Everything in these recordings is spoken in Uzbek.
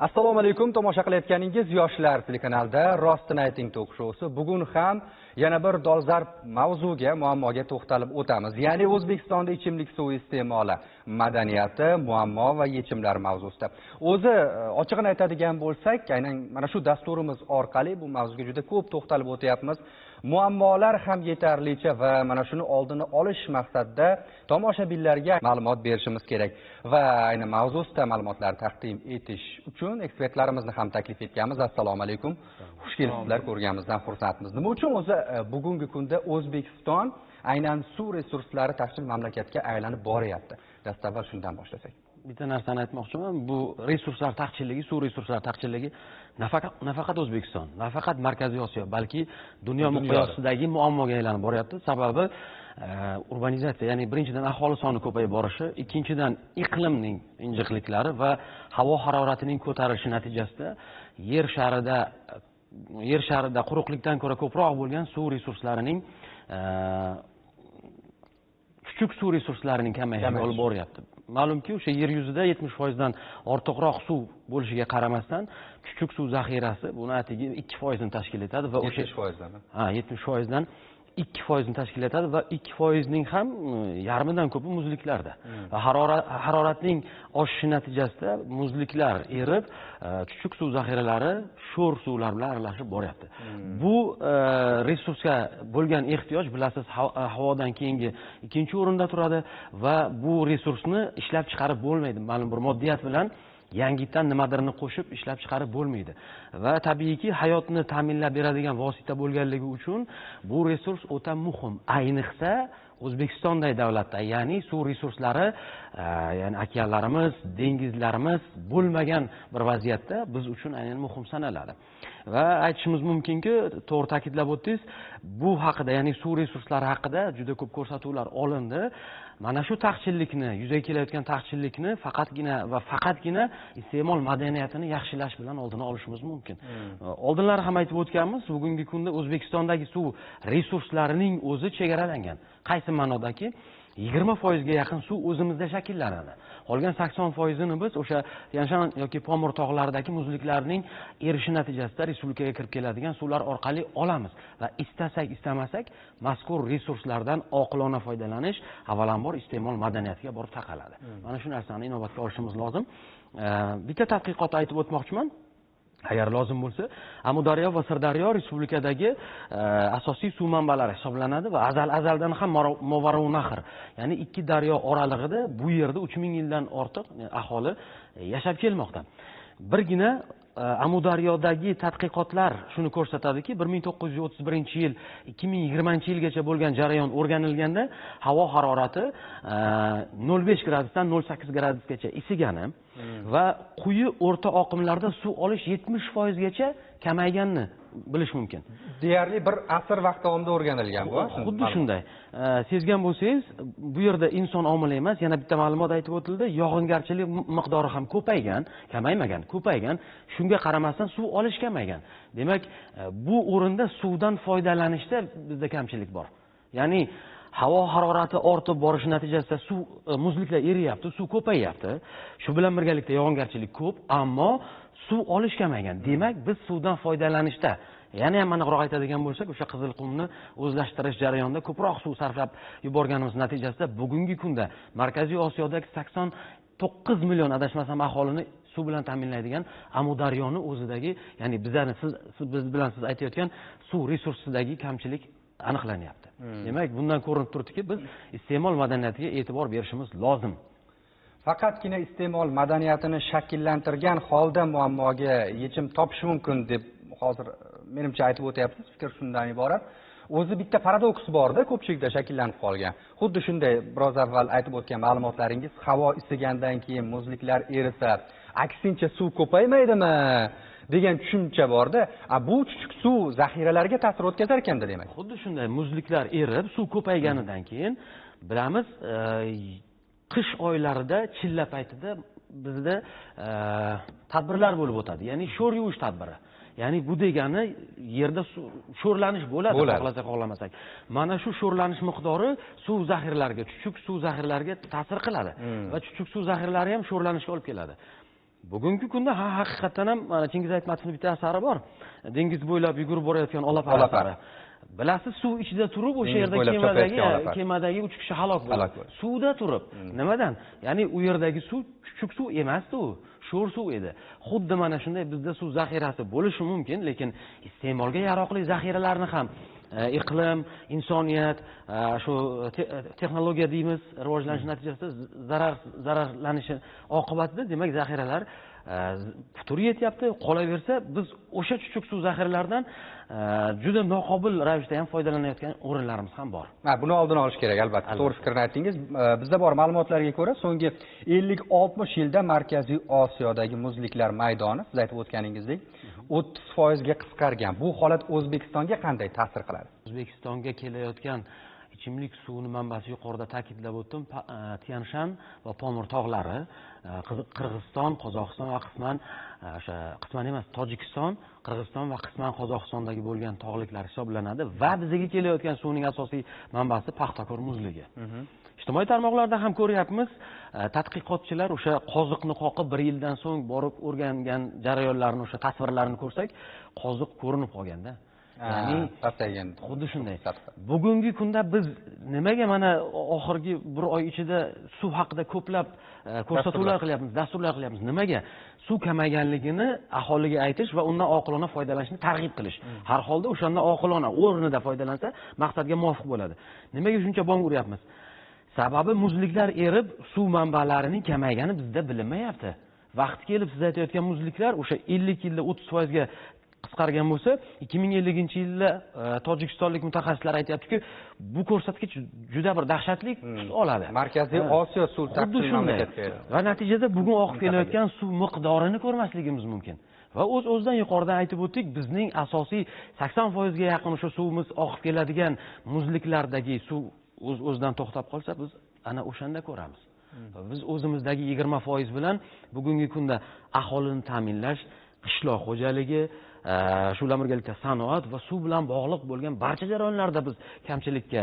Assalomu alaykum, tomosha qilayotganingiz Yoshlar telekanalida Rostini ayting tok shousi. Bugun ham yana bir dolzarb mavzuga, muammoga to'xtalib o'tamiz. Ya'ni O'zbekistonda ichimlik suvi iste'moli madaniyati, muammo va yechimlar mavzusida. O'zi ochig'ini aytadigan bo'lsak, aynan mana shu dasturimiz orqali bu mavzuga juda ko'p to'xtalib o'tyapmiz. Muammolar ham yetarlicha va mana shuni oldini olish maqsadida tomoshabinlarga ma'lumot berishimiz kerak. Va aynan mavzusida ma'lumotlar taqdim etish uchun ekspertlarimizni ham taklif etganmiz. Assalomu alaykum. Xush kelibsizlar, ko'rganimizdan xursandmiz. Nima uchun o'zi bugungi kunda O'zbekiston aynan suv resurslari taqchil mamlakatga aylanib boryapti? Dastavval shundan boshlasak. Bitta narsani aytmoqchiman, bu resurslar taqchilligi, suv resurslari taqchilligi nafaqat O'zbekiston, nafaqat Markaziy Osiyo, balki dunyo miqyosidagi muammoga aylanib boryapti. Sababi urbanizatsiya, ya'ni birinchidan aholi soni ko'payib borishi, ikkinchidan iqlimning injiqliklari va havo haroratining ko'tarilishi natijasida yer sharida quruqlikdan ko'ra ko'proq bo'lgan suv resurslarining chuchuk suv resurslarining kamayishiga olib boryapti. Ma'lumki, o'sha yer yuzida 70% dan ortiqroq suv bo'lishiga qaramasdan, chuchuk suv zaxirasi buni atigi 2% ni tashkil etadi va o'sha 70% dan. Ha, 70% dan 2% ni tashkil etadi va 2% ning ham yarmidan ko'pi muzliklarda. Va haroratning oshishi natijasida muzliklar erib, chuchuk suv zaxiralari sho'r suvlar bilan aralashib boryapti. Bu resursga bo'lgan ehtiyoj, bilasiz, havodan keyingi ikkinchi o'rinda turadi va bu resursni ishlab chiqarib bo'lmaydi. Ma'lum bir moddiyat bilan yangidan nimadirni qo'shib ishlab chiqarib bo'lmaydi. Va tabiiyki, hayotni ta'minlab beradigan vosita bo'lganligi uchun bu resurs o'ta muhim. Ayniqsa O'zbekistonday davlatda, ya'ni suv resurslari, ya'ni okeanlarimiz, dengizlarimiz bo'lmagan bir vaziyatda biz uchun aynan muhim sanaladi. Va aytishimiz mumkinki, to'g'ri ta'kidlab o'tdingiz, bu haqida, ya'ni suv resurslari haqida juda ko'p ko'rsatuvlar olindi. Mana shu taqchillikni, yuzaga kelayotgan taqchillikni faqatgina va faqatgina iste'mol madaniyatini yaxshilash bilan oldini olishimiz mumkin. Oldinlari ham aytib o'tganmiz, bugungi kunda O'zbekistondagi suv resurslarining o'zi chegaralangan. Qaysi ma'nodaki, 20% ga yaqin suv o'zimizda shakllanadi. Qolgan 80%ini biz o'sha Tyanshan yoki Pomir tog'laridagi muzliklarning erishi natijasida respublikaga kirib keladigan suvlar orqali olamiz va istasak istamasak mazkur resurslardan oqilona foydalanish avvalambor iste'mol madaniyatiga borib taqaladi. Mana shu narsani inobatga olishimiz lozim. Bitta tadqiqot aytib o'tmoqchiman. Agar lozim bo'lsa, Amudaryo va Sirdaryo respublikadagi asosiy suv manbalari hisoblanadi va azal-azaldan ham Movarounahr, ya'ni ikki daryo oralig'ida bu yerda 3000 yildan ortiq aholi yashab kelmoqda. Birgina Amudaryodagi tadqiqotlar shuni ko'rsatadiki, 1931-yil 2020-yilgacha bo'lgan jarayon o'rganilganda havo harorati 0,5 gradusdan 0,8 gradusgacha isigani va quyi o'rta oqimlarda suv olish 70% gacha kamayganini bilish mumkin. Deyarli bir asr vaqt davomida o'rganilgan bu. Xuddi shunday. Sezgan bo'lsangiz, bu yerda inson omili emas, yana bitta ma'lumot aytib o'tildi, yog'ingarchilik miqdori ham ko'paygan, kamaymagan, ko'paygan. Shunga qaramasdan suv olish kamaygan. Demak, bu o'rinda suvdan foydalanishda bizda kamchilik bor. Ya'ni havo harorati ortib borishi natijasida suv muzliklar eriyapti, suv ko'payyapti. Shu bilan birgalikda yog'ingarchilik ko'p, ammo suv olish kamaygan. Demak, biz suvdan foydalanishda, yana ham aniqroq aytadigan bo'lsak, o'sha Qizilqumni o'zlashtirish jarayonida ko'proq suv sarflab yuborganimiz natijasida bugungi kunda Markaziy Osiyodagi 89 million adashmasam aholini suv bilan ta'minlaydigan Amudaryoni o'zidagi, ya'ni bizlarni biz bilan siz aytayotgan suv resursidagi kamchilik aniqlanyapti. Demak, bundan ko'rinib turibdiki, biz iste'mol madaniyatiga e'tibor berishimiz lozim. Faqatgina iste'mol madaniyatini shakllantirgan holda muammoga yechim topish mumkin deb hozir menimcha aytib o'tyapsiz, fikr shundan iborat. O'zi bitta paradoks borda, ko'pchilikda shakllanib qolgan. Xuddi shunday biroz avval aytib o'tgan ma'lumotlaringiz, havo isigandan keyin muzliklar erisa, aksincha suv ko'paymaydimi degan tushuncha borda. Bu chuchuk suv zaxiralariga ta'sir o'tkazar ekanda demak. Xuddi shunday muzliklar erib, suv ko'payganidan keyin bilamiz, qish oylarida, chilla paytida bizda tadbirlar bo'lib o'tadi. Ya'ni sho'r yuvish tadbiri. Ya'ni bu degani yerda sho'rlanish bo'ladi, xohlasak xohlamasak. Mana shu sho'rlanish miqdori suv zaxiralariga, chuchuk suv zaxiralariga ta'sir qiladi va chuchuk suv zaxiralari ham sho'rlanishga olib keladi. Bugungi kunda ha, haqiqatan ham mana Chingiz Aytmatovning bitta asari bor. Dengiz bo'ylab yugurib borayotgan olapar asari. Bilasiz, suv ichida turib o'sha yerda kemadagi 3 kishi halok bo'ldi. Suvda turib. Nimadan? Ya'ni u yerdagi suv chuchuk suv emasdi u, sho'r suv edi. Xuddi mana shunday bizda suv zaxirasi bo'lishi mumkin, lekin iste'molga yaroqli zaxiralarni ham iqlim, insoniyat, shu texnologiya deymiz, rivojlanish natijasida zararlanishi oqibatida demak zaxiralar putur yetyapti. Qolaversa, biz o'sha chuchuk suv zaxiralaridan juda noqobil ravishda ham foydalanayotgan o'rinlarimiz ham bor. Ha, buni oldini olish kerak albatta. To'g'ri fikrni aytdingiz. Bizda bor ma'lumotlarga ko'ra, so'nggi 50-60 yilda Markaziy Osiyodagi muzliklar maydoni, siz aytib o'tganingizdek, 30% ga qisqargan. Bu holat O'zbekistonga qanday ta'sir qiladi? O'zbekistonga kelayotgan ichimlik suvini manbasi yuqorida ta'kidlab o'tdim, Tyanshan va Pomir tog'lari, Qirg'iziston, Qozog'iston va qisman o'sha qisman emas, Tojikiston, Qirg'iziston va qisman Qozog'istondagi bo'lgan tog'liklar hisoblanadi va bizga kelayotgan suvning asosiy manbasi Paxtakor muzligi. Ijtimoiy tarmoqlarda ham ko'ryapmiz, tadqiqotchilar o'sha qoziqni qoqib bir yildan so'ng borib o'rgangan jarayonlarni, o'sha tasvirlarini ko'rsak, qoziq ko'rinib qolganda. Ya'ni pasaygan. Xuddi shunday. Bugungi kunda biz nimaga mana oxirgi bir oy ichida suv haqida ko'plab ko'rsatuvlar qilyapmiz, dasturlar qilyapmiz. Nimaga? Suv kamayganligini aholiga aytish va undan oqilona foydalanishni targ'ib qilish. Har holda o'shandan oqilona o'rnida foydalansa maqsadga muvofiq bo'ladi. Nimaga shuncha bong uryapmiz? Sababi muzliklar erib, suv manbalarining kamaygani bizda bilinmayapti. Vaqti kelib siz aytayotgan muzliklar o'sha 50 yilda 30% ga qisqargan bo'lsa, 2050-yilda tojikistonlik mutaxassislar aytayaptiki, bu ko'rsatkich juda bir dahshatli tus oladi. Markaziy Osiyo suv taqsim mamlakatga. Va natijada bugun oqib kelayotgan suv miqdorini ko'rmasligimiz mumkin. Va o'z-o'zidan yuqoridan aytib o'tdik, bizning asosiy 80% ga yaqin o'sha suvimiz oqib keladigan muzliklardagi suv o'z-o'zidan to'xtab qolsa, biz ana o'shanda ko'ramiz. Biz o'zimizdagi 20% bilan bugungi kunda aholini ta'minlash, qishloq xo'jaligi, shu bilan birgalikda sanoat va suv bilan bog'liq bo'lgan barcha jarayonlarda biz kamchilikka,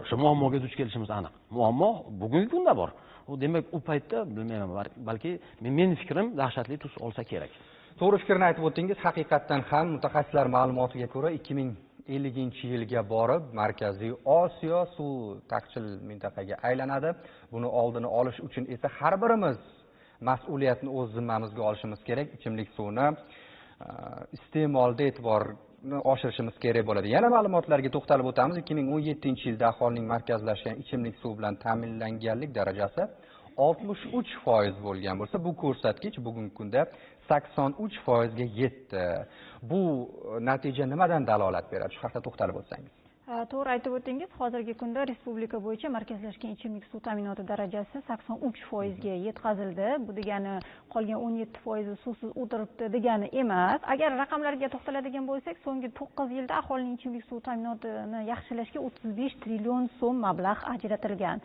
shu muammoga duch kelishimiz aniq. Muammo bugungi kunda bor. U demak, u paytda bilmayman, balki mening fikrim dahshatli tus olsa kerak. To'g'ri fikrni aytib o'tdingiz. Haqiqatdan ham mutaxassislar ma'lumotiga ko'ra 2050-yilga borib Markaziy Osiyo suv taqchil mintaqaga aylanadi. Buni oldini olish uchun esa har birimiz mas'uliyatni o'z zimmamizga olishimiz kerak. Ichimlik suvini iste'molda e'tiborni oshirishimiz kerak bo'ladi. Yana ma'lumotlarga to'xtalib o'tamiz. 2017-yilda aholining markazlashgan ichimlik suvi bilan ta'minlanganlik darajasi 63% bo'lgan bo'lsa, bu ko'rsatkich bugungi kunda 83% ga yetdi. Bu natija nimadan dalolat beradi? Shu haqda to'xtalib o'tsangiz. To'g'ri aytib o'tdingiz. Hozirgi kunda respublika bo'yicha markazlashgan ichimlik suv ta'minoti darajasi 83% ga yetkazildi. Bu degani qolgan 17% suvsiz o'tiribdi degani emas. Agar raqamlarga to'xtaladigan bo'lsak, so'nggi 9 yilda aholining ichimlik suv ta'minotini yaxshilashga 35 trillion so'm mablag' ajratilgan.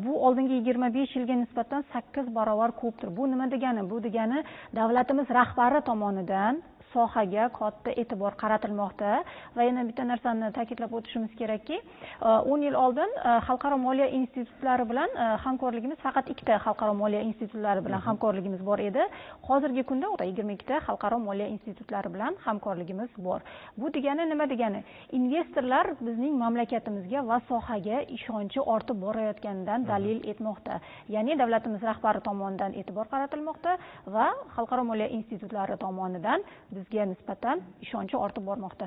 Bu oldingi 25 yilga nisbatan 8 barobar ko'pdir. Bu nima degani? Bu degani davlatimiz rahbari tomonidan sohaga katta e'tibor qaratilmoqda. Va yana bitta narsani ta'kidlab o'tishimiz kerakki, 10 yil oldin xalqaro moliya institutlari bilan hamkorligimiz faqat 2 ta xalqaro moliya institutlari bilan hamkorligimiz bor edi. Hozirgi kunda 22 ta xalqaro moliya institutlari bilan hamkorligimiz bor. Bu degani nima degani? Investorlar bizning mamlakatimizga va sohaga ishonchi ortib borayotganidan dalil etmoqda. Ya'ni davlatimiz rahbari tomonidan e'tibor qaratilmoqda va xalqaro moliya institutlari tomonidan bizga nisbatan ishonchi ortib bormoqda.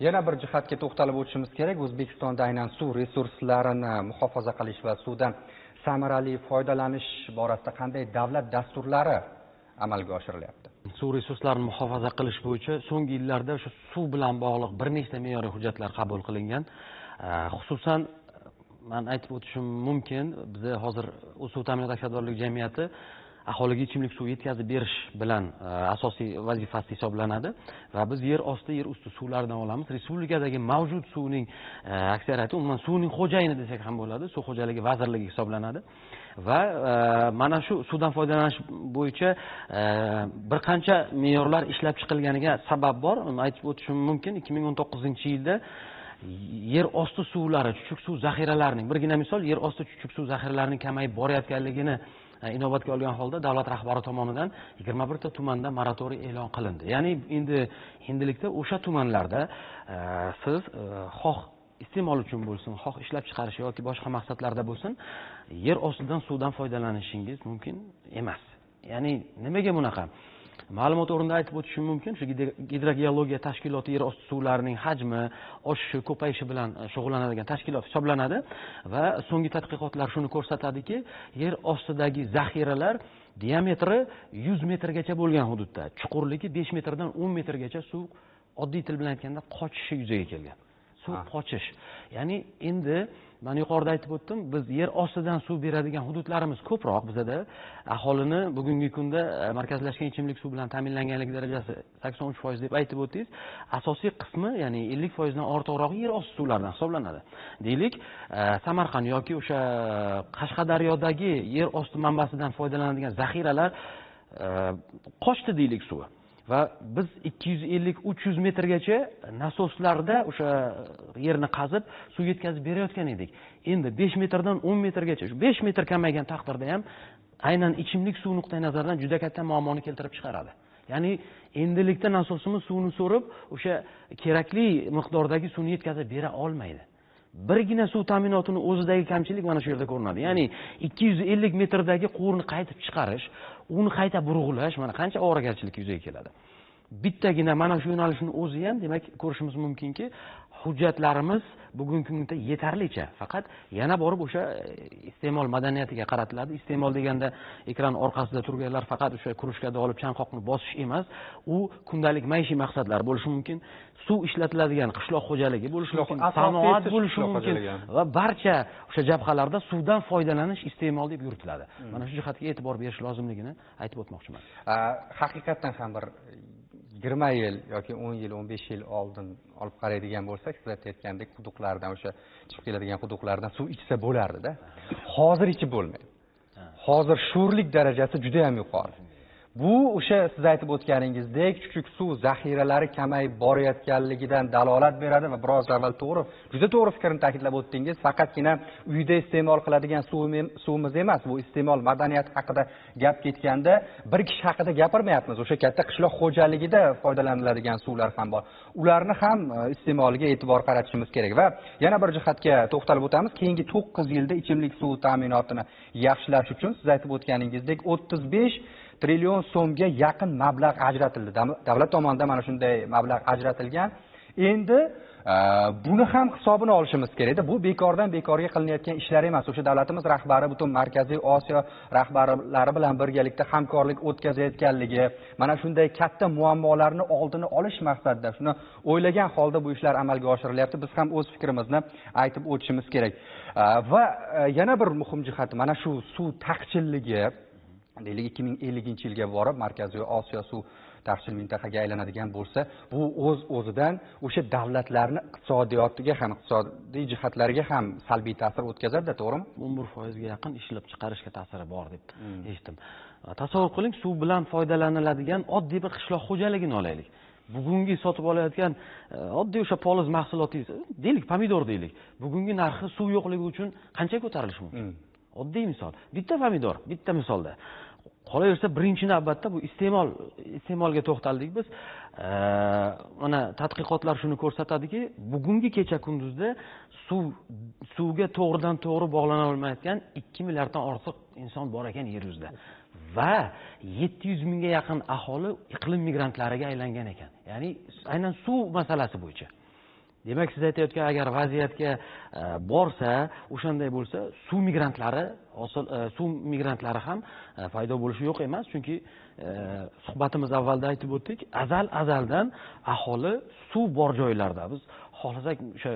Yana bir jihatga to'xtalib o'tishimiz kerak. O'zbekistonda aynan suv resurslarini muhofaza qilish va suvdan samarali foydalanish borasida qanday davlat dasturlari amalga oshirilyapti? Suv resurslarini muhofaza qilish bo'yicha so'nggi yillarda o'sha suv bilan bog'liq bir nechta me'yoriy hujjatlar qabul qilingan. Xususan men aytib o'tishim mumkin, biz hozir suv ta'minoti aksiyadorlik jamiyati aholiga ichimlik suvi yetkazib berish bilan asosiy vazifasi hisoblanadi va biz yer osti, yer usti suvlardan olamiz. Respublikadagi mavjud suvning aksariyati umuman suvning xo'jayini desak ham bo'ladi, Suv xo'jaligi vazirligi hisoblanadi. Va mana shu suvdan foydalanish bo'yicha bir qancha me'yorlar ishlab chiqilganiga sabab bor. Aytib o'tishim mumkin, 2019-yilda yer osti suvlari, chuchuk suv zaxiralarining, birgina misol, yer osti chuchuk suv zaxiralarining kamayib borayotganligini inobatga olgan holda davlat rahbari tomonidan 21 ta tumanda moratoriy e'lon qilindi. Ya'ni endi endilikda o'sha tumanlarda siz xoh iste'mol uchun bo'lsin, xoh ishlab chiqarish yoki boshqa maqsadlarda bo'lsin, yer ostidan suvdan foydalanishingiz mumkin emas. Ya'ni nimaga bunaqa? Ma'lumot o'rnida aytib o'tishim mumkin, shu gidrogeologiya tashkiloti yer osti suvlarining hajmi oshishi, ko'payishi bilan shug'ullanadigan tashkilot hisoblanadi va so'nggi tadqiqotlar shuni ko'rsatadiki, yer ostidagi zaxiralar diametri 100 metrgacha bo'lgan hududda chuqurligi 5 metrdan 10 metrgacha suv, oddiy til bilan aytganda, qochishi yuzaga kelgan. Suv qochish. Ya'ni endi mana yuqorida aytib o'tdim, biz yer ostidan suv beradigan hududlarimiz ko'proq bizada. Aholini bugungi kunda markazlashgan ichimlik suv bilan ta'minlanganlik darajasi 83% deb aytib o'tdingiz. Asosiy qismi, ya'ni 50% dan ortiqrog'i yer osti suvlaridan hisoblanadi. Deylik, Samarqand yoki o'sha Qashqadaryodagi yer osti manbasidan foydalanadigan zaxiralar qochdi deylik suvi. Va biz 250-300 metrgacha nasoslarda o'sha yerni qazib suv yetkazib berayotgan edik. Endi 5 metrdan 10 metrgacha, shu 5 metr kamaygan taqdirda ham aynan ichimlik suv nuqtai nazaridan juda katta muammoni keltirib chiqaradi. Ya'ni endilikda nasosimiz suvni so'rib, o'sha kerakli miqdordagi suvni yetkazib bera olmaydi. Birgina suv ta'minotini o'zidagi kamchilik mana shu yerda ko'rinadi. Ya'ni 250 metrdagi quvurni qaytib chiqarish, uni qayta burg'ulash mana qancha ovoragarchilik yuzaga keladi. Bittagina mana shu yo'nalishning o'zi ham, demak, ko'rishimiz mumkinki, hujjatlarimiz bugungi kunda yetarlicha, faqat yana borib o'sha iste'mol madaniyatiga qaratiladi. Iste'mol deganda ekran orqasida turganlar faqat o'sha krujkada olib chanqoqni bosish emas, u kundalik maishiy maqsadlar bo'lishi mumkin, suv ishlatiladigan qishloq xo'jaligi bo'lishi mumkin, sanoat bo'lishi mumkin va barcha o'sha jabhalarda suvdan foydalanish iste'mol deb yuritiladi. Mana shu jihatga e'tibor berish lozimligini aytib o'tmoqchiman. Haqiqatan ham bir 20 yil yoki 10 yil, 15 yil oldin olib qaraydigan bo'lsak, siz aytgandek quduqlardan, o'sha chiqib keladigan quduqlardan suv ichsa bo'lardi-da. Hozir ichib bo'lmaydi. Hozir sho'rlik darajasi juda ham yuqori. Bu o'sha siz aytib o'tganingizdek chuchuk suv zaxiralari kamayib borayotganligidan dalolat beradi va biroz avval to'g'ri, juda to'g'ri fikrni ta'kidlab o'tdingiz. Faqatgina uyda iste'mol qiladigan suvimiz emas, bu iste'mol madaniyati haqida gap ketganda bir kishi haqida gapirmayapmiz. O'sha katta qishloq xo'jaligida foydalaniladigan suvlar ham bor. Ularni ham iste'moliga e'tibor qaratishimiz kerak va yana bir jihatga to'xtalib o'tamiz. Keyingi 9 yilda ichimlik suvi ta'minotini yaxshilash uchun siz aytib o'tganingizdek 35 trillion so'mga yaqin mablag' ajratildi. Davlat tomonidan mana shunday mablag' ajratilgan. Endi buni ham hisobini olishimiz kerakda. Bu bekordan bekorga qilinayotgan ishlar emas. O'sha davlatimiz rahbari butun Markaziy Osiyo rahbarlari bilan birgalikda hamkorlik o'tkazayotganligi, mana shunday katta muammolarni oldini olish maqsadida shuni o'ylagan holda bu ishlar amalga oshirilyapti. Biz ham o'z fikrimizni aytib o'tishimiz kerak. Va yana bir muhim jihati mana shu suv taqchilligi. Deylik 2050-yilga borib Markaziy Osiyo suv taqchil mintaqaga aylanadigan bo'lsa, bu o'z-o'zidan o'sha davlatlarni iqtisodiyotiga ham, iqtisodiy jihatlariga ham salbiy ta'sir o'tkazadi, to'g'rimi? 11% ga yaqin ishlab chiqarishga ta'siri bor deb eshitdim. Tasavvur qiling, suv bilan foydalaniladigan oddiy bir qishloq xo'jaligini olaylik. Bugungi sotib olayotgan oddiy o'sha poliz mahsulotingiz, deylik, pomidor deylik. Bugungi narxi suv yo'qligi uchun qancha ko'tarilishi mumkin? Oddiy misol. Bitta pomidor, bitta misolda. Qolaversa birinchi navbatda bu iste'molga to'xtaldik biz. Mana tadqiqotlar shuni ko'rsatadiki, bugungi kecha kunduzda suvga to'g'ridan to'g'ri bog'lana olmayotgan 2 milliarddan ortiq inson bor ekan yer yuzida. Va 700 mingga yaqin aholi iqlim migrantlariga aylangan ekan. Ya'ni aynan suv masalasi bo'yicha. Demak, siz aytayotgan agar vaziyatga borsa, o'shanday bo'lsa, suv migrantlari, suv migrantlari ham paydo bo'lishi yo'q emas, chunki suhbatimiz avvalda aytib o'tdik, azal-azaldan aholi suv bor joylarda. Biz xohlasak o'sha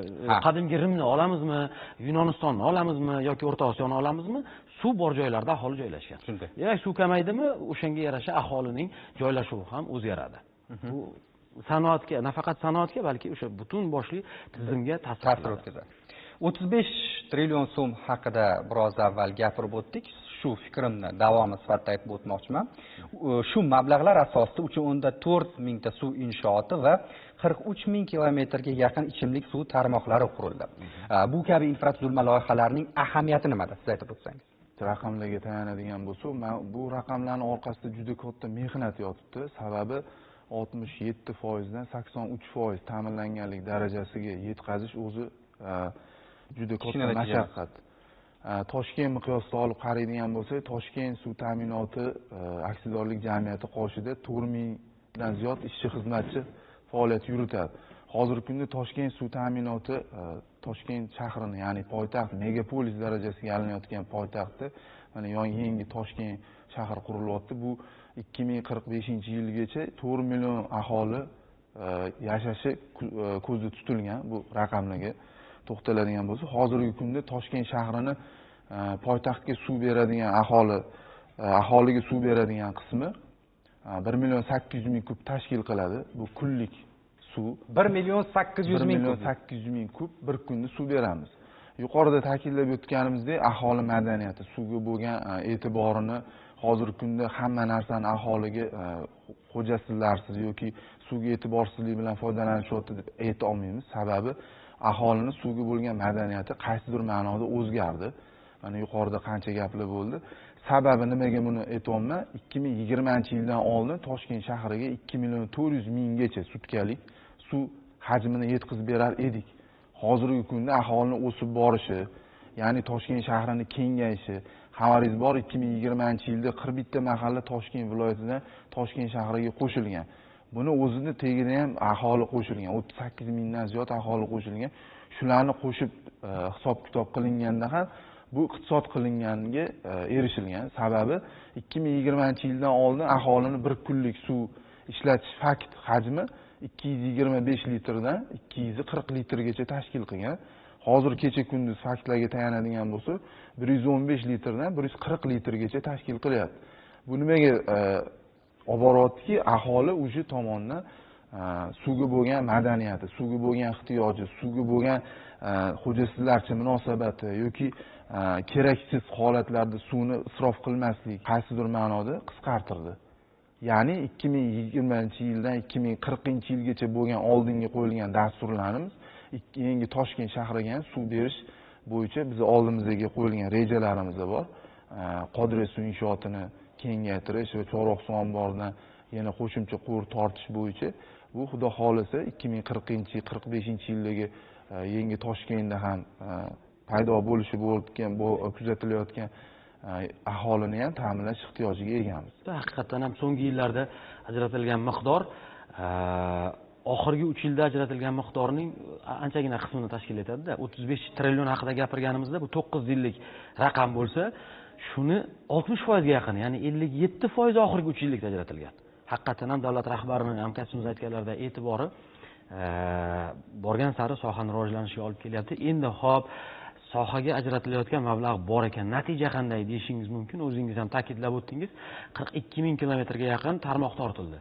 qadimgi Rimni olamizmi, Yunonistonni olamizmi yoki O'rta Osiyoni olamizmi, suv bor joylarda aholi joylashgan. Demak, suv kamaydimi, o'shanga yarasha aholining joylashuvi ham o'zgaradi. Bu sanoatga, nafaqat sanoatga, balki o'sha butun boshli tizimga ta'sir o'tkazadi. 35 trillion so'm haqida biroz avval gapirib o'tdik. Shu fikrimni davomi sifatida aytib o'tmoqchiman. Shu mablag'lar asosida 3.4 mingta suv inshooti va 43 ming kilometrga yaqin ichimlik suv tarmoqlari qurildi. Bu kabi infratuzilma loyihalarining ahamiyati nimada? Siz aytib o'tsangiz. Raqamlarga tayanadigan bo'lsak, bu raqamlarning orqasida juda katta mehnat yotibdi. Sababi 67% dan 83% ta'minlanganlik darajasiga yetkazish o'zi juda katta mashaqqat. Toshkent miqyosida olib qaraydigan bo'lsak, Toshkent suv ta'minoti aksiyadorlik jamiyati qoshida 4000 dan ziyod ishchi xizmatchi faoliyat yuritadi. Hozirgi kunda Toshkent suv ta'minoti Toshkent shahrini, ya'ni poytaxt megapolis darajasiga aylanayotgan poytaxtda mana yangi Toshkent shahri qurilyapti. Bu 2045-yilgacha 4 million aholi yashashi ko'zda tutilgan. Bu raqamlarga to'xtaladigan bo'lsa, hozirgi kunda Toshkent shahrini poytaxtga suv beradigan aholiga suv beradigan qismi 1 million 800 ming kub tashkil qiladi. Bu kunlik suv 1 million 800 ming kub. 800 ming kub bir kunda suv beramiz. Yuqorida ta'kidlab o'tganimizdek, aholi madaniyati, suvga bo'lgan e'tiborini hozirgi kunda hamma narsani aholiga xo'jasizlarsiz yoki suvga e'tiborsizlik bilan foydalanishyapti deb ayta olmaymiz. Sababi aholini suvga bo'lgan madaniyati qaysidir ma'noda o'zgardi. Mana yuqorida qancha gaplar bo'ldi. Sababi nimaga buni aytyapman? 2020-yildan oldin Toshkent shahriga 2 million 400 minggacha sutkalik suv hajmini yetkazib berar edik. Hozirgi kunda aholining o'sib borishi, ya'ni Toshkent shahrini kengayishi, xabaringiz bor, 2020-yilda 41 ta mahalla Toshkent viloyatidan Toshkent shahriga qo'shilgan. Buni o'zini tagida ham aholi qo'shilgan, 38 mingdan ziyod aholi qo'shilgan. Shularni qo'shib hisob-kitob qilinganda ham bu iqtisod qilinganga erishilgan. Sababi 2020-yildan oldin aholini bir kunlik suv ishlatish fakt hajmi 225 litrdan 240 litrgacha tashkil qilgan. Hozir kecha kunduz faktlarga tayanadigan bo'lsa, 115 litrdan 140 litrgacha tashkil qilyapti. Bu nimaga olib boryaptiki, aholi o'sha tomondan suvga bo'lgan madaniyati, suvga bo'lgan ehtiyoji, suvga bo'lgan xo'jasizlarcha munosabati yoki keraksiz holatlarda suvni isrof qilmaslik qaysidir ma'noda qisqartirdi. Ya'ni 2020-yildan 2040-yilgacha bo'lgan oldinga qo'yilgan dasturlarimiz yangi Toshkent shahriga ham suv berish bo'yicha biz oldimizga qo'yilgan rejalarimiz bor. Qodiriy suv inshootini kengaytirish va Chorvoq suv omboridan yana qo'shimcha quvur tortish bo'yicha bu xudo xolasa 2040-45-yildagi yangi Toshkentda ham paydo bo'lishi bo'layotgan, kuzatilayotgan aholini ham ta'minlash ehtiyojiga egamiz. Haqiqatan ham so'nggi yillarda ajratilgan miqdor oxirgi 3 yilda ajratilgan miqdorning anchagina qismini tashkil etadi-da. 35 trillion haqida gapirganimizda bu 9 yillik raqam bo'lsa, shuni 60% ga yaqin, ya'ni 57% oxirgi 3 yillikda ajratilgan. Haqiqatan ham davlat rahbarining hamkasbimiz aytganlarida e'tibori borgan sari sohani rivojlanishiga olib kelyapti. Endi hop, sohaga ajratilayotgan mablag' bor ekan, natija qanday deyishingiz mumkin. O'zingiz ham ta'kidlab o'tdingiz, 42 ming kilometrga yaqin tarmoq tortildi.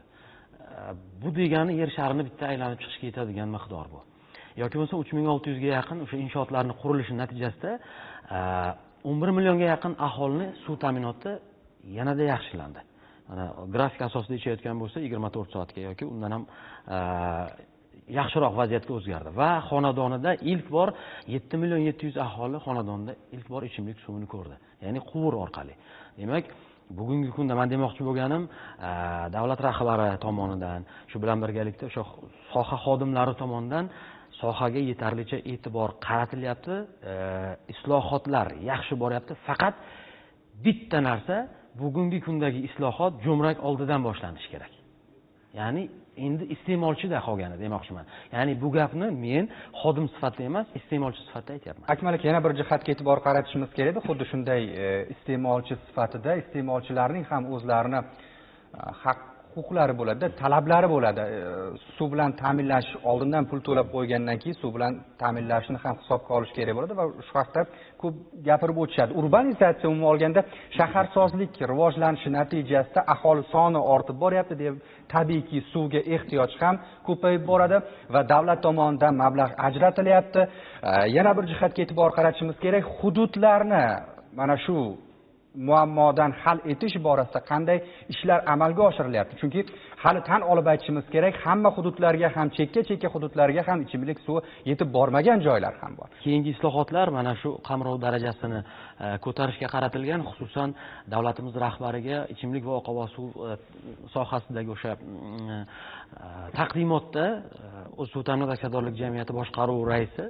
Bu degani yer sharini bitta aylanib chiqishga yetadigan miqdor bu. Yoki bo'lmasa 3600 ga yaqin o'sha inshootlarning qurilishi natijasida 11 millionga yaqin aholini suv ta'minoti yanada yaxshilandi. Mana grafik asosida ichayotgan bo'lsa 24 soatga yoki undan ham yaxshiroq vaziyatga o'zgardi va xonadonida ilk bor 7 million 700 aholi xonadonida ilk bor ichimlik suvini ko'rdi, ya'ni quvur orqali. Demak, bugungi kunda men demoqchi bo'lganim, davlat rahbari tomonidan, shu bilan birgalikda o'sha soha xodimlari tomonidan sohaga yetarlicha e'tibor qaratilyapti, islohotlar yaxshi boryapti. Faqat bitta narsa, bugungi kundagi islohot jo'mrak oldidan boshlanishi kerak. Ya'ni endi iste'molchida qolgani demoqchiman. Ya'ni bu gapni men xodim sifatida emas, iste'molchi sifatida aytyapman. Akmal aka, yana bir jihatga e'tibor qaratishimiz kerak edi. Xuddi shunday iste'molchi sifatida iste'molchilarning ham o'zlarini haq huquqlari bo'ladi, talablari bo'ladi. Suv bilan ta'minlash oldindan pul to'lab qo'ygandan keyin suv bilan ta'minlashni ham hisobga olish kerak bo'ladi va shu haqda ko'p gapirib o'tishadi. Urbanizatsiya umuman olganda shaharsozlik rivojlanishi natijasida aholi soni ortib boryapti, deb tabiiyki suvga ehtiyoj ham ko'payib boradi va davlat tomonidan mablag' ajratilyapti. Yana bir jihatga e'tibor qaratishimiz kerak. Hududlarni mana shu muammodan hal etish borasida qanday ishlar amalga oshirilyapti? Chunki hali tan olib aytishimiz kerak, hamma hududlarga ham, chekka-chekka hududlarga ham ichimlik suvi yetib bormagan joylar ham bor. Keyingi islohotlar mana shu qamrov darajasini ko'tarishga qaratilgan, xususan davlatimiz rahbariga ichimlik va oqova suv sohasidagi o'sha taqdimotda O'zsuvta'minot aksiyadorlik jamiyati boshqaruvi raisi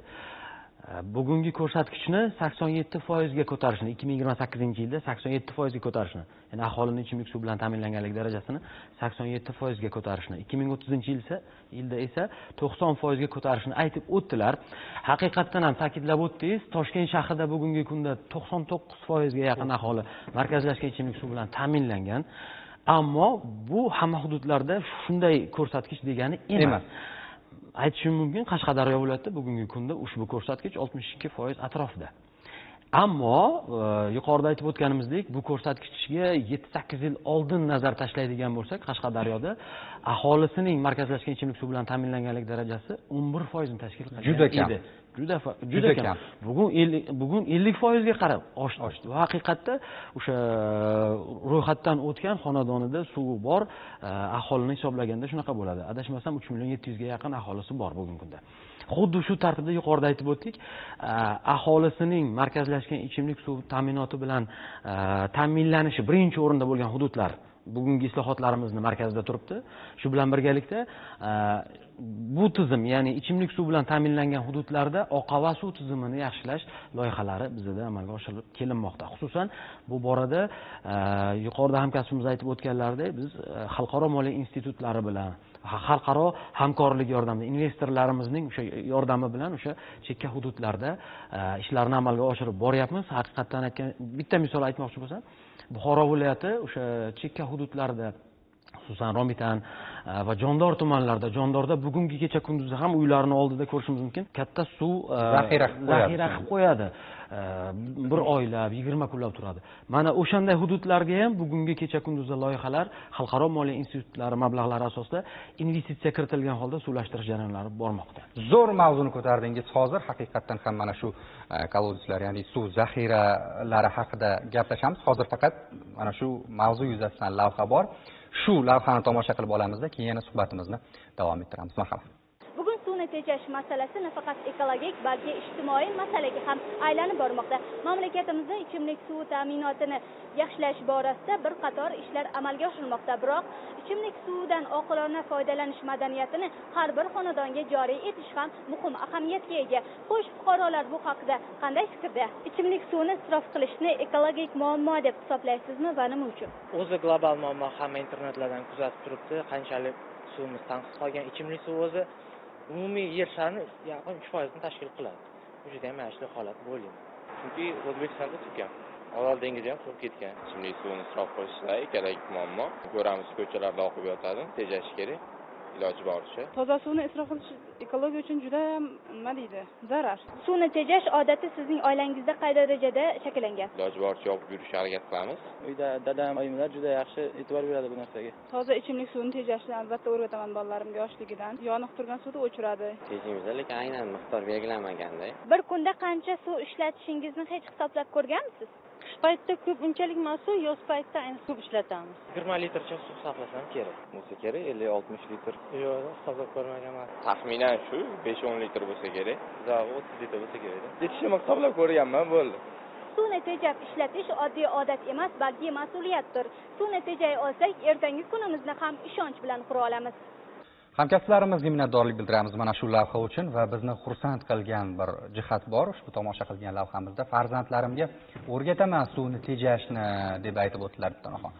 bugungi ko'rsatkichni 87% ga ko'tarishni, 2028-yilda 87% ga ko'tarishni, ya'ni aholining ichimlik suv bilan ta'minlanganlik darajasini 87% ga ko'tarishni, 2030-yilda esa 90% ga ko'tarishni aytib o'tdilar. Haqiqatdan ham ta'kidlab o'tdingiz, Toshkent shahrida bugungi kunda 99% ga yaqin aholi markazlashgan ichimlik suv bilan ta'minlangan. Ammo bu hamma hududlarda shunday ko'rsatkich degani emas. Aytishim mumkin, Qashqadaryo viloyatida bugungi kunda ushbu ko'rsatkich 62% atrofida. Ammo yuqorida aytib o'tganimizdek, bu ko'rsatkichga 7-8 yil oldin nazar tashlaydigan bo'lsak, Qashqadaryoda aholisining markazlashgan ichimlik suv bilan ta'minlanganlik darajasi 11% ni tashkil qilgan. Juda kam. Juda kam. Bugun 50% ga qarab oshdi. Va haqiqatda o'sha ro'yxatdan o'tgan xonadonida suvi bor aholini hisoblaganda shunaqa bo'ladi. Adashmasam 3 700 ga yaqin aholisi bor bugungi kunda. Xuddi shu tartibda yuqorida aytib o'tdik, aholisining markazlashgan ichimlik suv ta'minoti bilan ta'minlanishi birinchi o'rinda bo'lgan hududlar bugungi islohotlarimizni markazida turibdi. Shu bilan birgalikda bu tizim, ya'ni ichimlik suv bilan ta'minlangan hududlarda oqova suv tizimini yaxshilash loyihalari bizda amalga oshirilib kelinmoqda. Xususan bu borada yuqorida hamkasbimiz aytib o'tganlaridek, biz xalqaro moliya institutlari bilan xalqaro hamkorlik yordamida, investorlarimizning o'sha yordami bilan o'sha chekka hududlarda ishlarni amalga oshirib boryapmiz. Haqiqatdan aytgan bitta misol aytmoqchi bo'lsam, Buxoro viloyati o'sha chekka hududlarda, xususan Romitan va Jondor tumanlarida, Jondorda bugungi kecha kunduzda ham uylarning oldida ko'rishimiz mumkin, katta suv zaxira qilib qo'yadi. Bir oylab, 20 kunlab turadi. Mana o'shanday hududlarga ham bugungi kecha kunduzda loyihalar xalqaro moliya institutlari mablag'lari asosida investitsiya kiritilgan holda suvlashtirish jarayonlari bormoqda. Zo'r mavzuni ko'tardingiz hozir. Haqiqatdan ham mana shu kolodezlar, ya'ni suv zaxiralari haqida gaplashamiz. Hozir faqat mana shu mavzu yuzasidan lavha bor. Shu lavhani tomosha qilib olamizda, keyin yana suhbatimizni davom ettiramiz. Marhamat. Bugun suvni tejash masalasi nafaqat ekologik, balki ijtimoiy masalaga ham aylanib bormoqda. Mamlakatimizda ichimlik suvi ta'minotini yaxshilash borasida bir qator ishlar amalga oshirilmoqda. Biroq ichimlik suvidan oqilona foydalanish madaniyatini har bir xonadonga joriy etish ham muhim ahamiyatga ega. Xo'sh, fuqarolar bu haqida qanday fikrda? Ichimlik suvini isrof qilishni ekologik muammo deb hisoblaysizmi va nima uchun? O'zi global muammo, hamma internetlardan kuzatib turibdi, qanchalik suvimiz tanqis qolgan. Ichimlik suvi o'zi umumiy yer sharini yaqin 3% ni tashkil qiladi. Bu juda ham ayashli holat deb o'ylayman. Chunki O'zbekistonda suv kam. Orol dengizi ham suvib ketgan. Ichimlik suvini isrof qilish ekologik muammo. Ko'ramiz, ko'chalarda oqib yotadi, tejash kerak iloji boricha. Toza suvni isrof qilish ekologiya uchun juda ham nima deydi, zarar. Suvni tejash odati sizning oilangizda qay darajada shakllangan? Iloji boricha yopib yurishga harakat qilamiz. Uyda dadam, oyimlar juda yaxshi e'tibor beradi bu narsaga. Toza ichimlik suvini tejashni albatta o'rgataman bolalarimga yoshligidan. Yoniq turgan suvni o'chiradi. Tejaymiz, lekin aynan miqdor belgilanmaganda. Bir kunda qancha suv ishlatishingizni hech hisoblab ko'rganmisiz? Qish paytida ko'p unchalik emas, yoz paytida ayni ko'p ishlatamiz. 20 litrcha suv sarflasam kerak. Bo'lsa kerak 50-60 litr. Yo'q, hisoblab ko'rmaganman. Taxminan shu 5-10 litr bo'lsa kerak. Uzog'i 30 litr bo'lsa kerak. Yetishini hisoblab ko'rganman, bo'ldi. Suvni tejab ishlatish oddiy odat emas, balki mas'uliyatdir. Suvni tejay olsak, ertangi kunimizni ham ishonch bilan qura olamiz. Hamkasblarimizga minnatdorlik bildiramiz mana shu lavha uchun va bizni xursand qilgan bir jihat bor. Ushbu tomosha qilgan lavhamizda farzandlarimga o'rgataman suvni tejashni deb aytib o'tdilar Bittanaxon.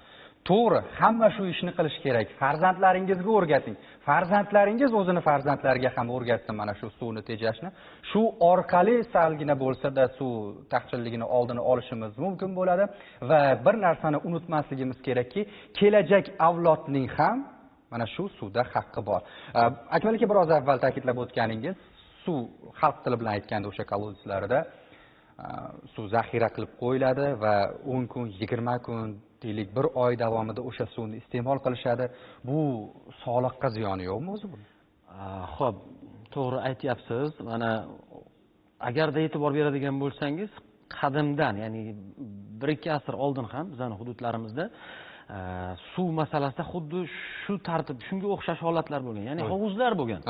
To'g'ri, hamma shu ishni qilish kerak. Farzandlaringizga o'rgating. Farzandlaringiz o'zini farzandlariga ham o'rgatsin mana shu suvni tejashni. Shu orqali salgina bo'lsa-da suv taqchilligini oldini olishimiz mumkin bo'ladi va bir narsani unutmasligimiz kerakki, kelajak avlodning ham mana shu suvda haqqi bor. Akmal aka, biroz avval ta'kidlab o'tganingiz, suv xalq tili bilan aytganda o'sha kolodezlarda suv zaxira qilib qo'yiladi va 10 kun, 20 kun, deylik bir oy davomida o'sha suvni iste'mol qilishadi. Bu sog'liqqa ziyoni yo'qmi o'zi buni? Xo'p, to'g'ri aytyapsiz. Mana agarda e'tibor beradigan bo'lsangiz, qadimdan, ya'ni 1-2 asr oldin ham bizning hududlarimizda suv masalasida xuddi shu tartib, shunga o'xshash holatlar bo'lgan. Ya'ni hovuzlar bo'lgan.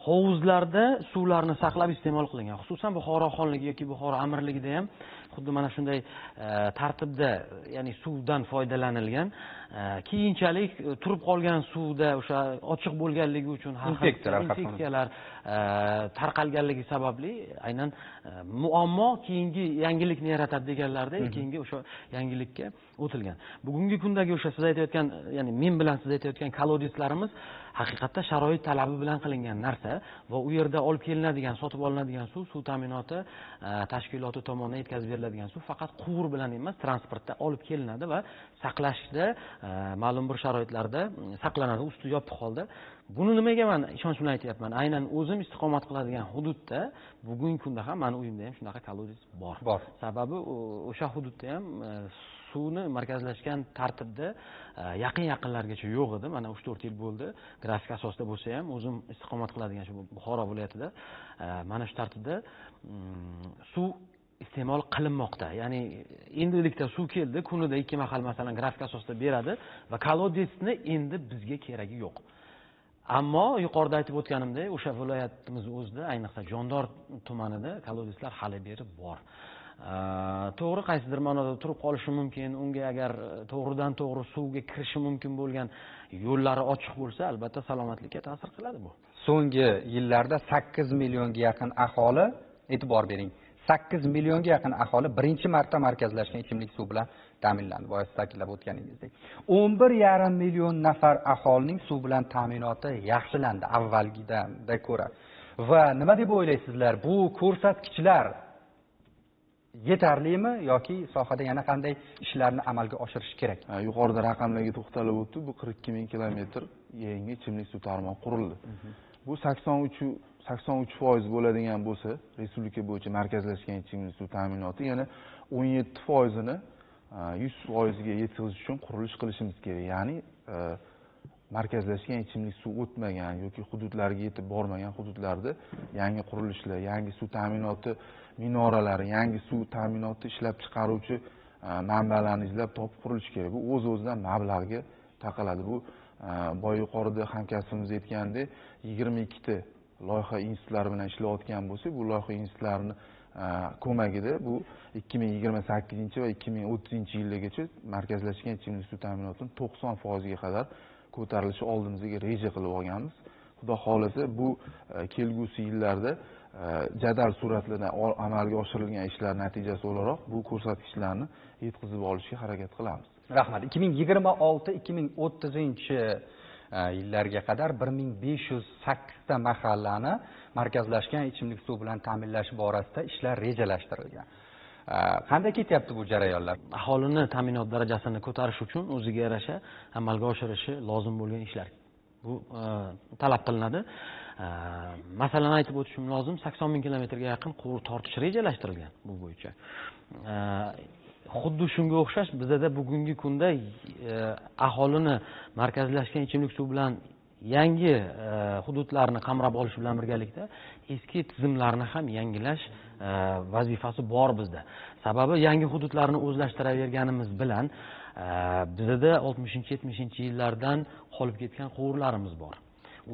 Hovuzlarda suvlarni saqlab iste'mol qilingan. Xususan Buxoro xonligi yoki Buxoro amirligida ham xuddi mana shunday tartibda, ya'ni suvdan foydalanilgan. Keyinchalik turib qolgan suvda o'sha ochiq bo'lganligi uchun har xil infeksiyalar tarqalganligi sababli aynan muammo keyingi yangilikni yaratadi deganlarda keyingi o'sha yangilikka o'tilgan. Bugungi kundagi o'sha siz aytayotgan, ya'ni men bilan siz aytayotgan kolodezlarimiz haqiqatda sharoit talabi bilan qilingan narsa va u yerda olib kelinadigan, sotib olinadigan suv, suv ta'minoti tashkiloti tomonidan yetkazib beriladigan suv faqat quvur bilan emas, transportda olib kelinadi va saqlashda ma'lum bir sharoitlarda saqlanadi, usti yopiq holda. Buni nimaga men ishonch bilan aytyapman? Aynan o'zim istiqomat qiladigan hududda bugungi kunda ham meni uyimda ham shunaqa kolodez bor. Sababi o'sha hududda ham suvni markazlashgan tartibda yaqin-yaqinlargacha yo'q edi. Mana 3-4 yil bo'ldi. Grafik asosida bo'lsa ham o'zim istiqomat qiladigan shu Buxoro viloyatida mana shu tartibda suv iste'mol qilinmoqda. Ya'ni endilikda suv keldi, kunida 2 mahal masalan grafik asosida beradi va kolodezni endi bizga keragi yo'q. Ammo yuqorida aytib o'tganimdek, o'sha viloyatimiz o'zida, ayniqsa Jondor tumanida kolodezlar hali beri bor. To'g'ri, qaysidir ma'noda turib qolishi mumkin, unga agar to'g'ridan to'g'ri suvga kirishi mumkin bo'lgan yo'llari ochiq bo'lsa, albatta salomatlikka ta'sir qiladi bu. So'nggi yillarda 8 millionga yaqin aholi, e'tibor bering, 8 millionga yaqin aholi birinchi marta markazlashgan ichimlik suv bilan ta'minlandi. Boya siz ta'kidlab o'tganingizdek. 11,5 million nafar aholining suv bilan ta'minoti yaxshilandi avvalgidan ko'ra. Va nima deb o'ylaysizlar, bu ko'rsatkichlar yetarlimi yoki sohada yana qanday ishlarni amalga oshirish kerak? Yuqorida raqamlarga to'xtalib o'tdi. Bu 42 ming kilometr yangi ichimlik suv tarmog'i qurildi. Bu 83% bo'ladigan bo'lsa, respublika bo'yicha markazlashgan ichimlik suv ta'minoti yana 17%ni 100% ga yetkazish uchun qurilish qilishimiz kerak. Ya'ni markazlashgan ichimlik suv o'tmagan yoki hududlarga yetib bormagan hududlarda yangi qurilishlar, yangi suv ta'minoti minoralari, yangi suv ta'minoti ishlab chiqaruvchi manbalarni izlab topib qurilish kerak. Bu o'z-o'zidan mablag'ga taqaladi. Bu boya yuqorida hamkasbimiz aytgandek, 22 ta loyiha institutlari bilan ishlayotgan bo'lsak, bu loyiha institutlarini ko'magida bu 2028 va 2030 yilgacha markazlashgan ichimlik suv ta'minotini 90% ga qadar ko'tarilishi oldimizga reja qilib olganmiz. Xudo xohlasa bu kelgusi yillarda jadal suratlarda amalga oshirilgan ishlar natijasi o'laroq bu ko'rsatkichlarni yetkazib olishga harakat qilamiz. Rahmat. 2026-2030 yillarga qadar 1508 ta mahallani markazlashgan ichimlik suv bilan ta'minlash borasida ishlar rejalashtirilgan. Qanday ketyapti bu jarayonlar? Aholini ta'minot darajasini ko'tarish uchun o'ziga yarasha amalga oshirishi lozim bo'lgan ishlar bu talab qilinadi. Masalan aytib o'tishim lozim, 80 ming kilometrga yaqin quvur tortish rejalashtirilgan bu bo'yicha. Xuddi shunga o'xshash bizada bugungi kunda aholini markazlashgan ichimlik suv bilan yangi hududlarni qamrab olish bilan birgalikda eski tizimlarni ham yangilash vazifasi bor bizda. Sababi yangi hududlarni o'zlashtiraverganimiz bilan bizda 60-70 yillardan qolib ketgan quvurlarimiz bor.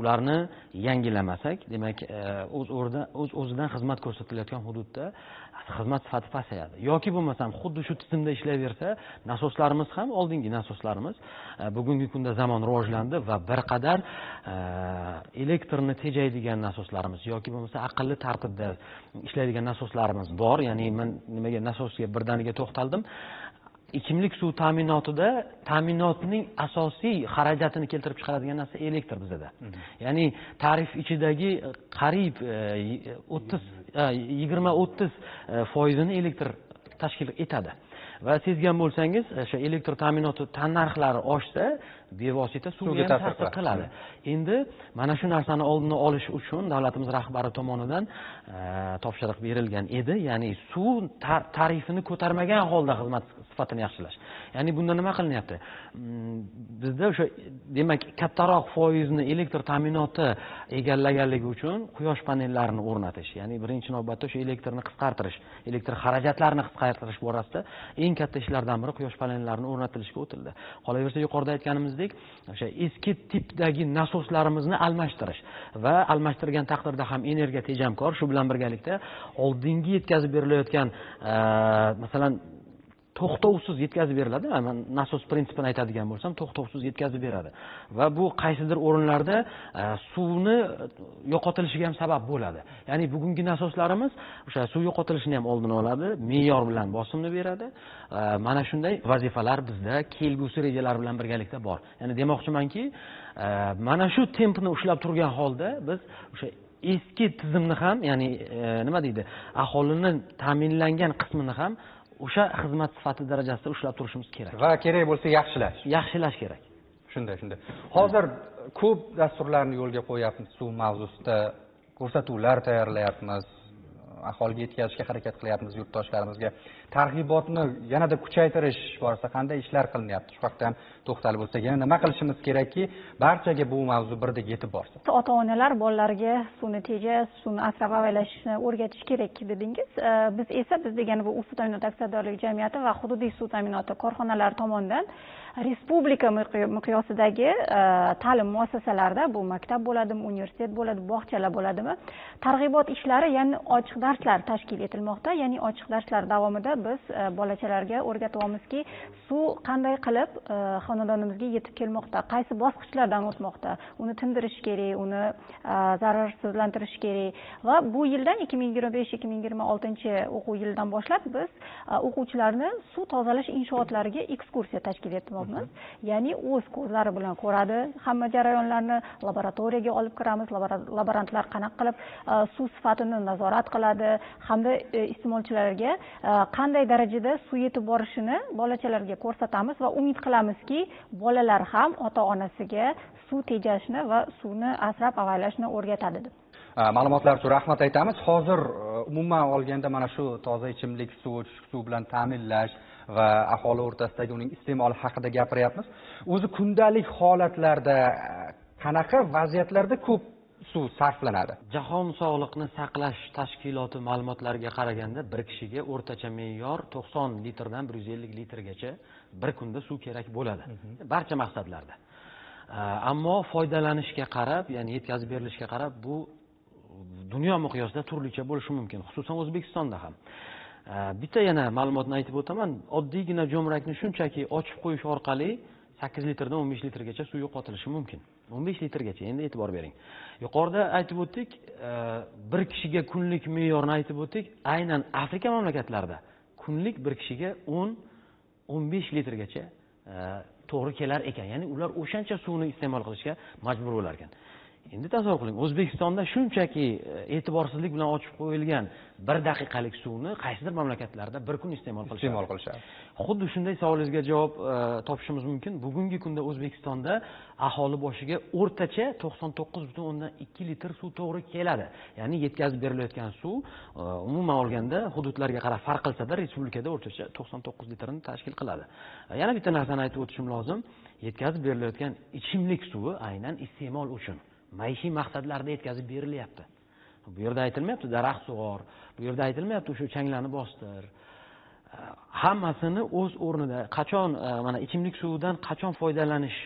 Ularni yangilamasak, demak, o'z-o'zidan xizmat ko'rsatilayotgan hududda xizmat sifati pasayadi. Yoki bo'lmasam xuddi shu tizimda ishlayversa, nasoslarimiz ham, oldingi nasoslarimiz bugungi kunda zamon rivojlandi va bir qadar elektrni tejaydigan nasoslarimiz yoki bo'lmasa aqlli tartibda ishlaydigan nasoslarimiz bor. Ya'ni men nimaga nasosga birdaniga to'xtaldim? Ichimlik suv ta'minotida ta'minotning asosiy xarajatini keltirib chiqaradigan narsa elektr bizada. Ya'ni tarif ichidagi qariyb 20-30 foizini elektr tashkil etadi. Va sezgan bo'lsangiz, o'sha elektr ta'minoti tannarxlari oshsa, bevosita suvga ham ta'sir qiladi. Endi mana shu narsani oldini olish uchun davlatimiz rahbari tomonidan topshiriq berilgan edi, ya'ni suv tarifini ko'tarmagan holda xizmat sifatini yaxshilash. Ya'ni bunda nima qilinyapti? Bizda o'sha demak kattaroq foizni elektr ta'minoti egallaganligi uchun quyosh panellarini o'rnatish, ya'ni birinchi navbatda o'sha elektrni qisqartirish, elektr xarajatlarini qisqartirish borasida eng Eng katta ishlardan biri quyosh panellarini o'rnatilishiga o'tildi. Qolaversa, yuqorida aytganimizdek, o'sha eski tipdagi nasoslarimizni almashtirish va almashtirgan taqdirda ham energiya tejamkor, shu bilan birgalikda oldingi yetkazib berilayotgan, masalan, to'xtovsiz yetkazib beriladi. Man nasos prinsipini aytadigan bo'lsam, to'xtovsiz yetkazib beradi va bu qaysidir o'rinlarda suvni yo'qotilishiga ham sabab bo'ladi. Ya'ni bugungi nasoslarimiz o'sha suv yo'qotilishini ham oldini oladi, me'yor bilan bosimni beradi. Mana shunday vazifalar bizda kelgusi rejalar bilan birgalikda bor. Ya'ni demoqchimanki, mana shu tempni ushlab turgan holda biz o'sha eski tizimni ham, ya'ni nima deydi, aholini ta'minlangan qismini ham o'sha xizmat sifati darajasida ushlab turishimiz kerak. Va kerak bo'lsa yaxshilash. Yaxshilash kerak. Shunday, shunday. Hozir ko'p dasturlarni yo'lga qo'yapmiz, suv mavzusida ko'rsatuvlar tayyorlayapmiz, aholiga yetkazishga harakat qilyapmiz, yurtdoshlarimizga. Targ'ibotni yanada kuchaytirish borasida qanday ishlar qilinyapti? Shu haqda ham to'xtalib o'tsak, yana nima qilishimiz kerakki, barchaga bu mavzu birdek yetib borsin? Ota-onalar bolalarga suvni tejash, suvni asrab avaylashni o'rgatish kerak dedingiz. Biz esa, biz degani bu suv ta'minoti aksiyadorlik jamiyati va hududiy suv ta'minoti korxonalari tomonidan respublika miqyosidagi ta'lim muassasalarida, bu maktab bo'ladimi, universitet bo'ladi, bog'chalar bo'ladimi, targ'ibot ishlari, ya'ni ochiq darslar tashkil etilmoqda. Ya'ni ochiq darslar davomida biz bolachalarga o'rgatyapmizki, suv qanday qilib xonadonimizga yetib kelmoqda, qaysi bosqichlardan o'tmoqda, uni tindirish kerak, uni zararsizlantirish kerak. Va bu yildan 2025-2026 o'quv yilidan boshlab biz o'quvchilarni suv tozalash inshootlariga ekskursiya tashkil etmoqdamiz. Ya'ni o'z ko'zlari bilan ko'radi hamma jarayonlarni, laboratoriyaga olib kiramiz, laborantlar qanaqa qilib suv sifatini nazorat qiladi hamda iste'molchilarga qanday darajada suv yetib borishini bolachalarga ko'rsatamiz va umid qilamizki, bolalar ham ota-onasiga suv tejashni va suvni asrab avaylashni o'rgatadi deb. Ma'lumotlar uchun rahmat aytamiz. Hozir umuman olganda mana shu toza ichimlik suvi, chuchuk suv bilan ta'minlash va aholi o'rtasidagi uning iste'moli haqida gapiryapmiz. O'zi kundalik holatlarda qanaqa vaziyatlarda ko'p suv sarflanadi? Jahon sog'liqni saqlash tashkiloti ma'lumotlariga qaraganda bir kishiga o'rtacha me'yor 90 litrdan 150 litrgacha bir kunda suv kerak bo'ladi. Barcha maqsadlarda. Ammo foydalanishga qarab, ya'ni yetkazib berilishiga qarab bu dunyo miqyosida turlicha bo'lishi mumkin, xususan O'zbekistonda ham. Bitta yana ma'lumotni aytib o'taman. Oddiygina jo'mrakni shunchaki ochib qo'yish orqali 8 litrdan 15 litrgacha suv yo'qotilishi mumkin. 15 litrgacha, endi e'tibor bering. Yuqorida aytib o'tdik, bir kishiga kunlik me'yorni aytib o'tdik. Aynan Afrika mamlakatlarida kunlik bir kishiga 10-15 litrgacha to'g'ri kelar ekan. Ya'ni ular o'shancha suvni iste'mol qilishga majbur bo'lar ekan. Endi tasavvur qiling, O'zbekistonda shunchaki e'tiborsizlik bilan ochib qo'yilgan bir daqiqalik suvni qaysidir mamlakatlarda bir kun iste'mol qilishadi. Xuddi shunday savolingizga javob topishimiz mumkin. Bugungi kunda O'zbekistonda aholi boshiga o'rtacha 99,2 litr suv to'g'ri keladi. Ya'ni yetkazib berilayotgan suv umuman olganda hududlarga qarab farq qilsa-da, respublikada o'rtacha 99 litrni tashkil qiladi. Yana bitta narsani aytib o'tishim lozim. Yetkazib berilayotgan ichimlik suvi aynan iste'mol uchun, maishiy maqsadlarda yetkazib berilyapti. Bu yerda aytilmayapti daraxt sug'or, bu yerda aytilmayapti o'sha changlarni bostir. Hammasini o'z o'rnida, qachon mana ichimlik suvidan qachon foydalanish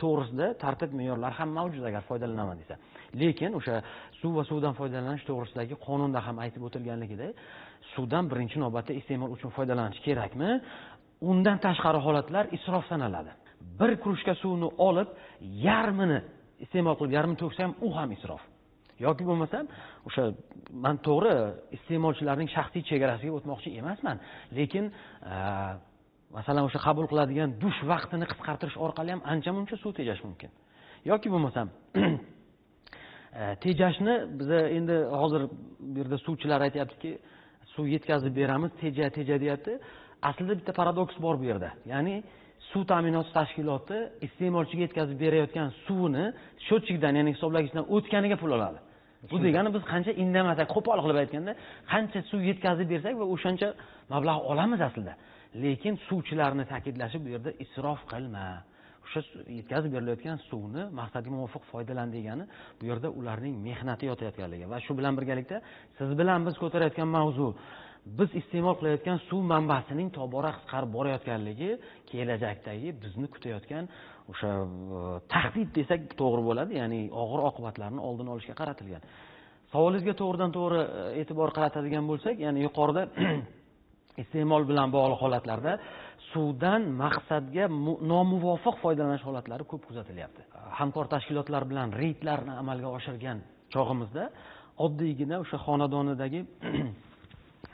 to'g'risida tartib me'yorlar ham mavjud agar foydalanaman desa. Lekin o'sha suv va suvdan foydalanish to'g'risidagi qonunda ham aytib o'tilganligidek, suvdan birinchi navbatda iste'mol uchun foydalanish kerakmi? Undan tashqari holatlar isrof sanaladi. Bir krujka suvni olib, yarmini iste'mol qilib, yarmini to'ksa ham u ham isrof. Yoki bo'lmasam, o'sha men to'g'ri iste'molchilarning shaxsiy chegarasiga o'tmoqchi emasman, lekin masalan o'sha qabul qiladigan dush vaqtini qisqartirish orqali ham ancha-muncha suv tejash mumkin. Yoki bo'lmasam tejashni biza endi hozir bu yerda suvchilar aytayaptiki, suv yetkazib beramiz, teja teja deyapti. Aslida bitta paradoks bor bu yerda. Ya'ni suv ta'minoti tashkiloti iste'molchiga yetkazib berayotgan suvini счетчикdan, ya'ni hisoblagichdan o'tganiga pul oladi. Bu degani biz qancha indamasak, qo'pol qilib aytganda, qancha suv yetkazib bersak va o'shancha mablag' olamiz aslida. Lekin suvchilarni ta'kidlashi bu yerda isrof qilma, o'sha yetkazib berilayotgan suvni maqsadga muvofiq foydalan degani bu yerda ularning mehnati yotayotganligi va shu bilan birgalikda siz bilan biz ko'tarayotgan mavzu, Biz iste'mol qilayotgan suv manbasining tobora qisqarib borayotganligi kelajakdagi bizni kutayotgan o'sha tahdid desak to'g'ri bo'ladi, ya'ni og'ir oqibatlarni oldini olishga qaratilgan. Savolingizga to'g'ridan to'g'ri e'tibor qaratadigan bo'lsak, ya'ni yuqorida iste'mol bilan bog'liq holatlarda suvdan maqsadga nomuvofiq foydalanish holatlari ko'p kuzatilyapti. Hamkor tashkilotlar bilan reydlarni amalga oshirgan chog'imizda oddiygina o'sha xonadonidagi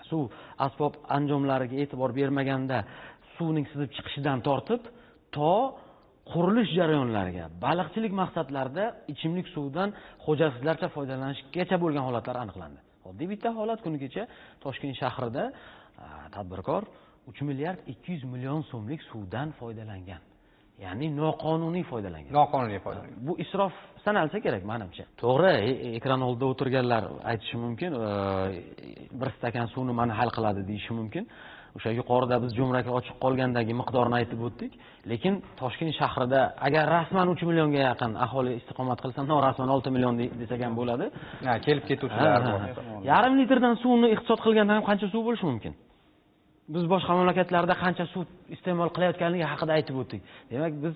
suv asbob anjomlariga e'tibor bermaganda suvning sizib chiqishidan tortib to qurilish jarayonlariga, baliqchilik maqsadlarida ichimlik suvidan xo'jasizlarcha foydalanishgacha bo'lgan holatlar aniqlandi. Oddiy bitta holat kuni kecha Toshkent shahrida tadbirkor 3 milliard 200 million so'mlik suvdan foydalangan. Ya'ni noqonuniy foydalangan. Noqonuniy foydalangan. Bu isrof sanalsa kerak menimcha. To'g'ri, ekran oldida o'tirganlar aytishi mumkin, bir stakan suvni mana hal qiladi deyishi mumkin. O'sha yuqorida biz jo'mraki ochiq qolgandagi miqdorni aytib o'tdik. Lekin Toshkent shahrida agar rasman 3 millionga yaqin aholi istiqomat qilsa, norasman 6 million desak ham bo'ladi. Ha, kelib ketuvchilar bor. Yarim litrdan suvni iqtisod qilganda ham qancha suv bo'lishi mumkin? Biz boshqa mamlakatlarda qancha suv iste'mol qilayotganligi haqida aytib o'tdik. Demak, biz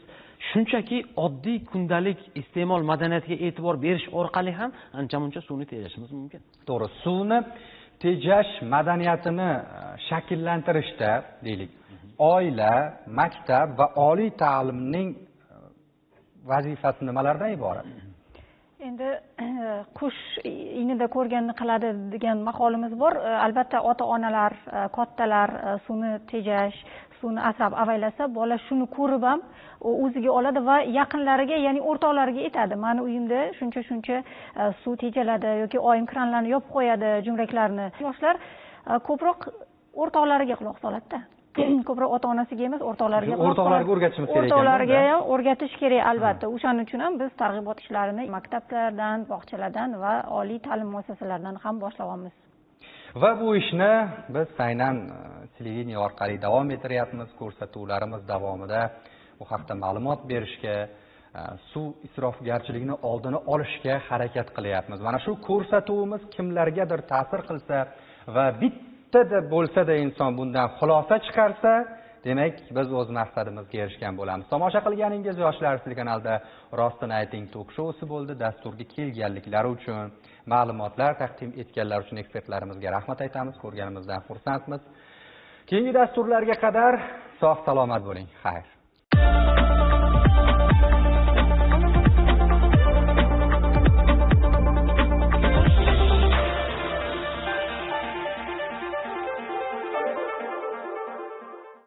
shunchaki oddiy kundalik iste'mol madaniyatiga e'tibor berish orqali ham ancha-muncha suvni tejashimiz mumkin. To'g'ri, suvni tejash madaniyatini shakllantirishda, deylik, oila, maktab va oliy ta'limning vazifasi nimalardan iborat? Endi qush inida ko'rganini qiladi degan maqolimiz bor. Albatta ota-onalar, kattalar suvni tejash, suvni asrab avaylasa, bola shuni ko'rib ham o'ziga oladi va yaqinlariga, ya'ni o'rtoqlariga aytadi. Mani uyimda shuncha-shuncha suv tejaladi yoki oyim kranlarni yopib qo'yadi, jumraklarni. Yoshlar ko'proq o'rtoqlariga quloq soladi-da. Ko'proq ota-onasiga emas, o'rtoqlariga. O'rtoqlarga o'rgatishimiz kerak ekan. O'rtoqlarga ham o'rgatish kerak albatta. O'shaning uchun ham biz targ'ibot ishlarini maktablardan, bog'chalardan va oliy ta'lim muassasalaridan ham boshlayapmiz. Va bu ishni biz aynan televideniye orqali davom ettiryapmiz. Ko'rsatuvlarimiz davomida bu haqda ma'lumot berishga, suv isrofgarchiligini oldini olishga harakat qilyapmiz. Mana shu ko'rsatuvimiz kimlargadir ta'sir qilsa va bittada bo'lsa-da inson bundan xulosa chiqarsa, demak biz o'z maqsadimizga erishgan bo'lamiz. Tomosha qilganingiz Yoshlar telekanalida Rostini ayting tok shousi bo'ldi. Dasturga kelganliklari uchun, ma'lumotlar taqdim etganlar uchun ekspertlarimizga rahmat aytamiz. Ko'rganimizdan xursandmiz. Keyingi dasturlarga qadar sog' salomat bo'ling. Xayr.